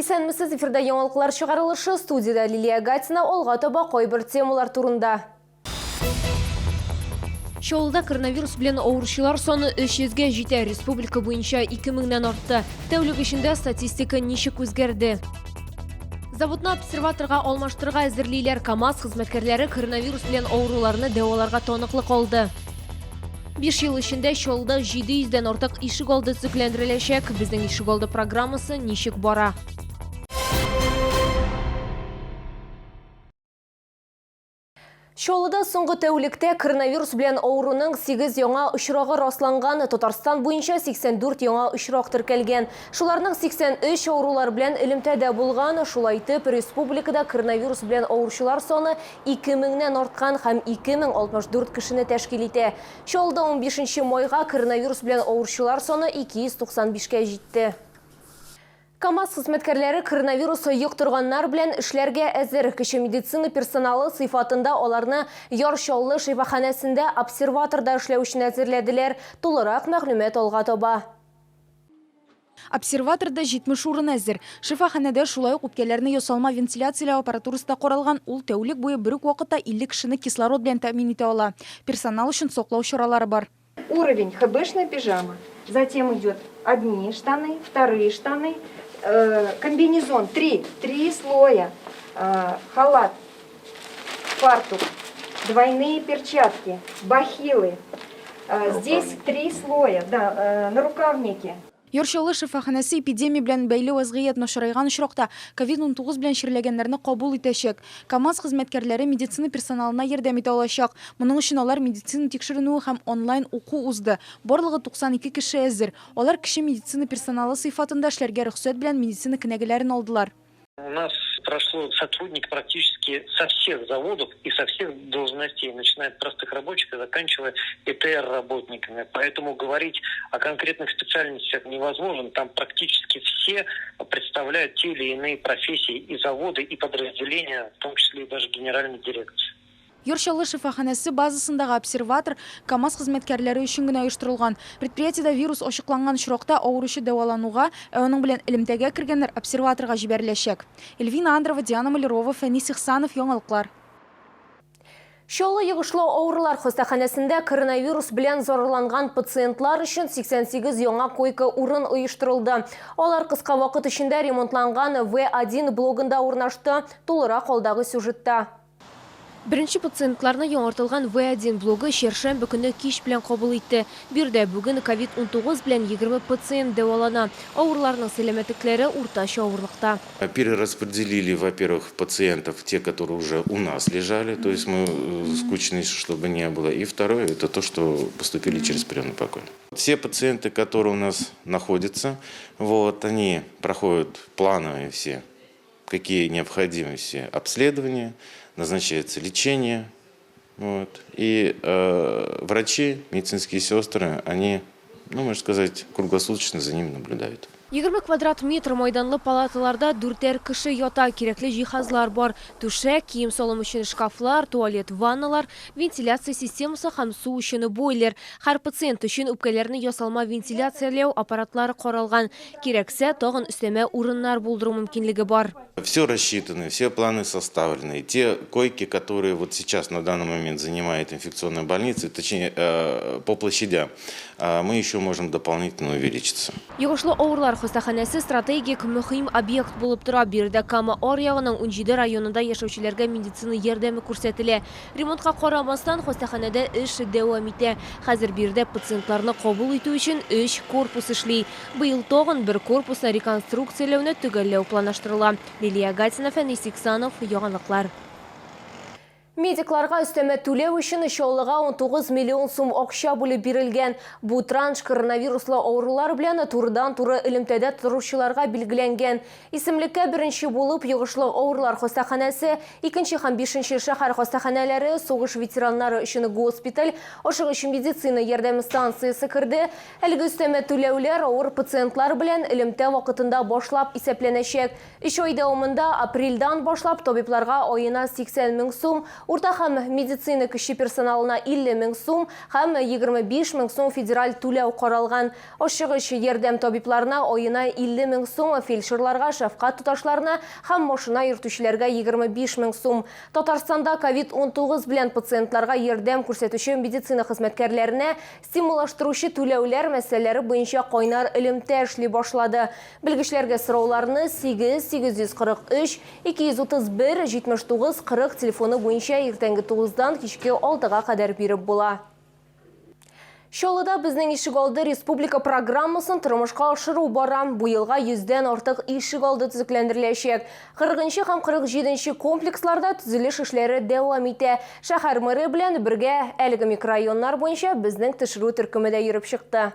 Исәнмесез, эфирда яңалыклар чыгарылышы, студиядә Лилия Гатина, алга таба кайбер темалар турында. Чаллыда коронавирус белән авыручылар саны 300 гә җитә, республика буенча 2000 нән артты. Тәүлек эчендә статистика ничек үзгәрде? Заводны обсерваторга алмаштырырга әзерлиләр. КАМАЗ хезмәткәрләре коронавирус белән авыруларны дәваларга таныклык алды. Биш ел эчендә Чаллыда 700 дән артык ишегалды төзекләндереләчәк. Безнең ишегалды программасы ничек бара? Чаллыда соңгы тәүлектә коронавирус белән авыруның 8 яңа очрагы расланган. Татарстан буенча 84 яңа очрак теркәлгән. Шуларның 83 авырулар белән элемтәдә булган. Шулай итеп, республикада коронавирус белән авыручылар саны 2 меңнән арткан һәм 2064 кешене тәшкил итә. Чаллыда 15 майга коронавирус белән авыручылар саны 295 кә җитте. КАМАЗ хезмәткәрләре коронавирус йоктырганнар белән эшләргә әзер. Кече медицина персоналы сыйфатында аларны Яр Чаллы шифаханәсендә обсерваторда эшләү өчен әзерләделәр. Тулырак мәгълүмат алга таба. Обсерваторда 70 урын әзер. Шифаханәдә шулай ук үпкәләрне ясалма вентиляцияләү аппаратурасы да каралган, ул тәүлек буе бер үк вакытта 50 кешене кислород белән тәэмин итә ала. Персонал өчен саклау чаралары бар. Уровень хэбэшная пижама, затем идет одни штаны, вторые штаны, комбинезон, три, три слоя, халат, фартук, двойные перчатки, бахилы. Здесь три слоя, да, нарукавники. Яр Чаллы шифаханәсе эпидемия белән бәйле вәзгыять начарайган очракта, ковид-19 белән чирләгәннәрне кабул итәчәк. КАМАЗ хезмәткәрләре медицина персоналына ярдәм итә алачак. Моның өчен алар медицина тикшеренүе һәм онлайн уку узды. Барлыгы 92 кеше әзер. Алар кече медицина персоналы сыйфатында эшләргә рөхсәт белән медицина кенәгәләрен алдылар. У нас прошло сотрудник практически со всех заводов и со всех должностей, начиная от простых рабочих и заканчивая ИТР-работниками. Поэтому говорить о конкретных специальностях невозможно. Там практически все представляют те или иные профессии и заводы, и подразделения, в том числе и даже генеральной дирекции. Яр Чаллы шифаханәсе базасындагы обсерватор КАМАЗ хезмәткәрләре өчен генә оештырылган. Предприятиедә вирус ачыкланган очракта авыручы дәвалануга, ә аның белән элемтәгә кергәннәр обсерваторга җибәреләчәк. Эльвина Андрова, Диана Малярова, Фәнис Ихсанов, Яңалыклар. Чаллы йогышлы авырулар хастаханәсендә коронавирус белән зарарланган пациентлар өчен 88 яңа койка-урын оештырылды. Алар кыска вакыт эчендә ремонтланган В1 блогында урнашты. Тулырак алдагы сюжетта. Беренче пациентларны яңартылган В1 блогы чәршәмбе көнне кич белән кабул итте. Биредә бүген ковид-19 белән 20 пациент дәвалана. Авыруларның сәламәтлекләре уртача авырлыкта. Перераспределили, во-первых, пациентов, те, которые уже у нас лежали, то есть мы скучные, чтобы не было. И второе, это то, что поступили через приемный покой. Все пациенты, которые у нас находятся, вот, они проходят плановые все какие необходимы все обследования, назначается лечение. Вот. И врачи, медицинские сестры, они, ну, можно сказать, круглосуточно за ними наблюдают. 20 квадрат метр майданлы палаталарда дүртәр кеше ята, кирәкле җиһазлар бар. Түшәк, кием-салым өчен шкафлар, туалет, ванналар, вентиляция системасы һәм су өчен бойлер. Һәр пациент өчен үпкәләрне ясалма вентиляцияләү аппаратлары каралган. Кирәксә, тагын өстәмә урыннар булдыру мөмкинлеге бар. Все рассчитаны, все планы составлены. Те койки, которые вот сейчас на данный момент занимает инфекционная больница, точнее, по площадям, мы еще можем дополнительно увеличиться. Йогышлы авырулар хастаханәсе стратегик мөһим объект булып тора. Биредә Кама аръягының унҗиде районында яшәүчеләргә медицина ярдәме күрсәтелә. Ремонтка карамастан, хастаханәдә эш дәвам итә. Хәзер биредә пациентларны кабул итү өчен өч корпус эшли. Быел тагын бер корпусны реконструкцияләүне төгәлләү планлаштырыла. Лилия Гатина, Фәнис Иксанов, Яңалыклар. Медикларга өстәмә түләү өчен Чаллыга 19 миллион сум акча бүлеп бирелгән. Бу транш коронавируслы авырулар белән турыдан-туры элемтәдә торучыларга билгеләнгән. Исемлеккә беренче булып йогышлы авырулар хастаханәсе, икенче һәм бишенче шәһәр хастаханәләре, сугыш ветераннары өчен госпиталь, ашыгыч медицина ярдәме станциясе керде. Әлеге өстәмә түләүләр авыр пациентлар белән элемтә вакытында башлап исәпләнәчәк. Өч ай дәвамында, апрельдан башлап, табибларга аена 80 мең сум, Урта һәм медицина кече персоналына 50 мең сум һәм 25 мең сум федераль түләү каралган. Ашыгыч ярдәм табибларына аена 50 мең сум, фельдшерларга, шәфкать туташларына һәм машина йөртүчеләргә 25 мең сум. Татарстанда ковид-19 белән пациентларга ярдәм күрсәтүче медицина хезмәткәрләренә стимуллаштыручы түләүләр мәсьәләләре буенча кайнар элемтә эшли башлады. Белгечләргә сорауларны 8 843 231 79 40 телефоны буенча иртәнге тугыздан кичке алтыга кадәр биреп була. Чаллыда Безнең ишегалды республика программасын тормышка ашыру бара. Бу елга йөздән артык ишегалды төзекләндереләчәк. 40 нчы һәм 47 нче комплексларда төзелеш эшләре дәвам итә. Шәһәр мэры белән бергә әлеге микрорайоннар буенча безнең төшерү төркеме дә йөреп чыкты.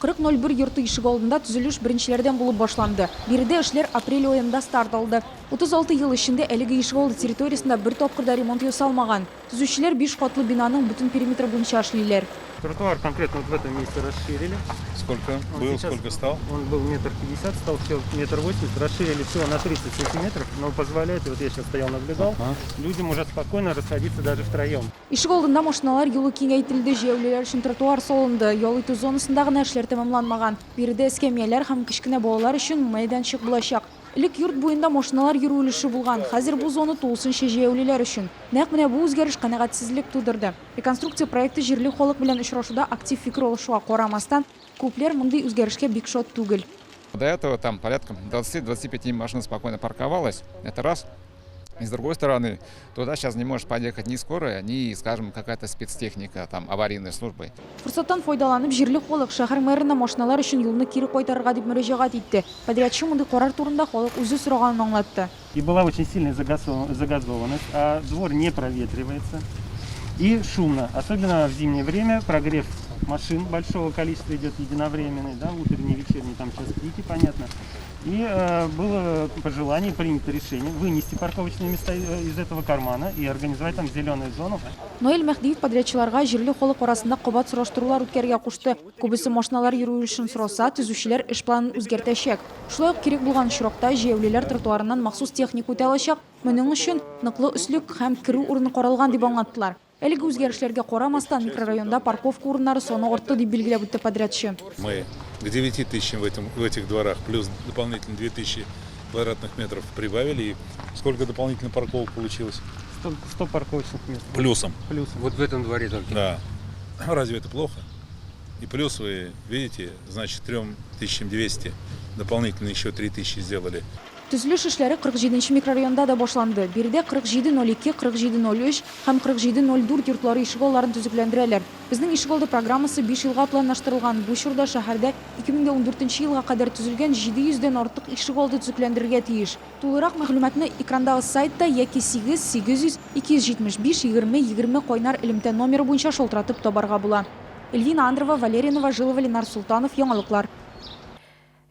40.01 йорты ишегалдында төзелеш беренчеләрдән булып башланды. Биредә эшләр апрель аенда старт алды. 36 ел эчендә әлеге ишегалды территориясендә бер тапкыр да ремонт ясалмаган. Төзүчеләр биш катлы бинаның бөтен периметры буенча эшлиләр. Тротуар конкретно вот в этом месте расширили. Сколько Он был, сейчас, сколько стал? Он был метр пятьдесят, стал всего метр восемьдесят. Расширили всего на 30 сантиметров, но позволяет, и вот я сейчас стоял, наблюдал, людям уже спокойно расходиться даже втроем. Ишегалдында машиналар юлы киңәйтелде, җәяүлеләр өчен тротуар салынды. Ял итү зонасында гына эшләр тәмамланмаган. Биредә эскәмияләр һәм кечкенә балалар өчен мәйданчык булачак. Элек йорт буенда машиналар йөрү өлеше булган, хәзер бу зона тулысынча җәяүлеләр өчен. Нәкъ менә бу үзгәреш канәгатьсезлек тудырды. Реконструкция проекты җирле халык белән очрашуда актив фикер алышуга карамастан, күпләр мондый үзгәрешкә бик шат түгел. До этого там порядка 20-25 машин спокойно парковалось. Это раз. И с другой стороны, туда сейчас не может подъехать ни скорая, ни, скажем, какая-то спецтехника, там, аварийной службы. Форсаттан файдаланып, җирле халык шәһәр мэрына машиналар өчен юлны кире кайтарырга дип мөрәҗәгать итте. Подрядчы мондый карар турында халык үзе сораганын аңлатты. И была очень сильная загазованность, а двор не проветривается. И шумно, особенно в зимнее время, прогрев машин большого количества идет единовременный, да, утренний, вечерний, там час пики, понятно. И было пожелание, принято решение вынести парковочные места из этого кармана и организовать там зеленую зону. Наил Мәһдиев подрядчыларга җирле халык арасында кабат сораштырулар үткәрергә кушты. Күбесе машиналар йөрү өлешен сораса, төзүчеләр эш планын үзгәртәчәк. Шулай ук кирәк булган очракта җәяүлеләр тротуарыннан махсус техника үтә алачак, моның өчен ныклы өслек һәм керү урыны каралган, дип аңлаттылар. Әлеге үзгәрешләргә карамастан, микрорайонда парковка урыннары саны артты, дип билгеләп үтте подрядчы. Мы к 9 тысячам в этом, в этих дворах плюс дополнительно 2000 квадратных метров прибавили. И сколько дополнительно парковок получилось? 100, 100 парковочных мест. Плюсом. Плюсом. Вот в этом дворе только. Да. Разве это плохо? И плюс вы видите, значит, 3200 дополнительно еще 3000 сделали. Төзелеш эшләре 47 нче микрорайонда да башланды. Биредә 47.02, 47.03 һәм 47.04 йортлары ишегалларын төзекләндерәләр. Безнең ишегалды программасы биш елга планлаштырылган. Бу чорда шәһәрдә 2014 елга кадәр төзелгән 700 дән артык ишегалды төзекләндерергә тиеш. Тулырак мәгълүматны экрандагы сайтта яки 8 800 275 20 20 кайнар элемтә номеры буенча шалтыратып табарга була. Эльвина Андрова, Валерия Новожилова, Ленар Солтанов, Яңалыклар.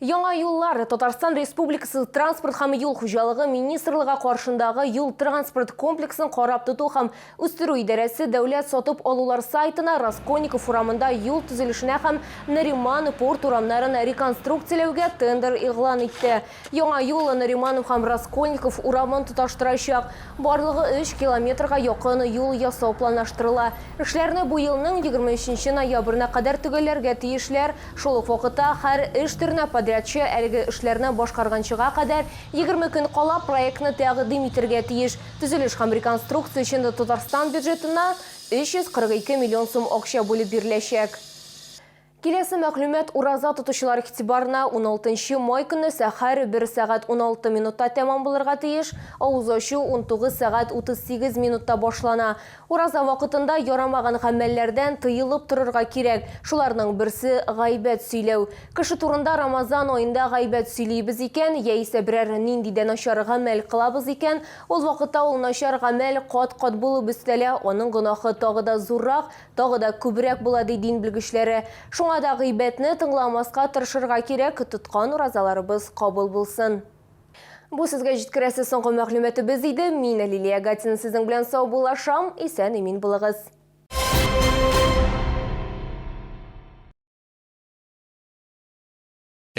Яңа юллар Татарстан Республикасы Транспорт һәм юл хуҗалыгы министрлыгы каршындагы юл-транспорт комплексын карап тоту һәм үстерү идарәсе дәүләт сатып алулар сайтына Раскольников урамында юл төзелешенә һәм Нариман порт урамнарын реконструкцияләүгә тендер игълан итте. Яңа юл Нариманов һәм Раскольников урамын тоташтырачак. Барлыгы өч километрга якын юл ясау планлаштырыла. Эшләрне бу елның 23 нче ноябренә кадәр төгәлләргә тиешләр. Шул ук вакытта һәр эш төренә подрядчы әлеге эшләрне башкарганчыга кадәр 20 көн кала проектны тәкъдим итергә тиеш. Төзелеш һәм реконструкция өчен Татарстан бюджетыннан 342 миллион сум акча бүлеп биреләчәк. Киләсе мәгълүмат ураза тотучылар игътибарына 16 май көнне сәхәр 1 сәгать 16 минутта тәмам булырга тиеш, авыз ачу 19 сәгать 38 минутта башлана. Ураза вакытында ярамаган гамәлләрдән тыелып торырга кирәк. Шуларның берсе, гайбәт сөйләү. Кеше турында Рамазан аенда гайбәт сөйлибез икән, яисә берәр нинди дә начар гамәл кылабыз икән, ул вакытта ул начар гамәл кат-кат булып өстәлә, аның гөнаһы тагы да зуррак, Тагы да күбрәк була, ди дин белгечләре. Шуңа да гыйбәтне тыңламаска тырышырга кирәк, тоткан уразаларыбыз кабул булсын. Бу сезгә җиткерәсе соңгы мәгълүматыбыз иде. Мин, Лилия Гатина, сезнең белән саубуллашам. Исән-имин булыгыз.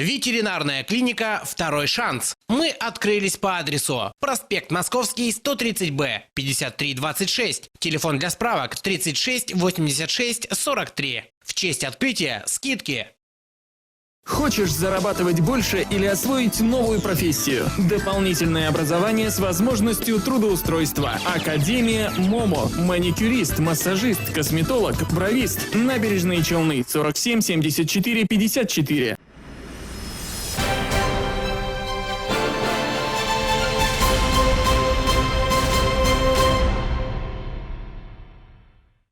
Ветеринарная клиника «Второй шанс». Мы открылись по адресу: проспект Московский, 130Б, 5326. Телефон для справок 36 86 43. В честь открытия скидки. Хочешь зарабатывать больше или освоить новую профессию? Дополнительное образование с возможностью трудоустройства. Академия МОМО. Маникюрист, массажист, косметолог, бровист. Набережные Челны. 47 74 54.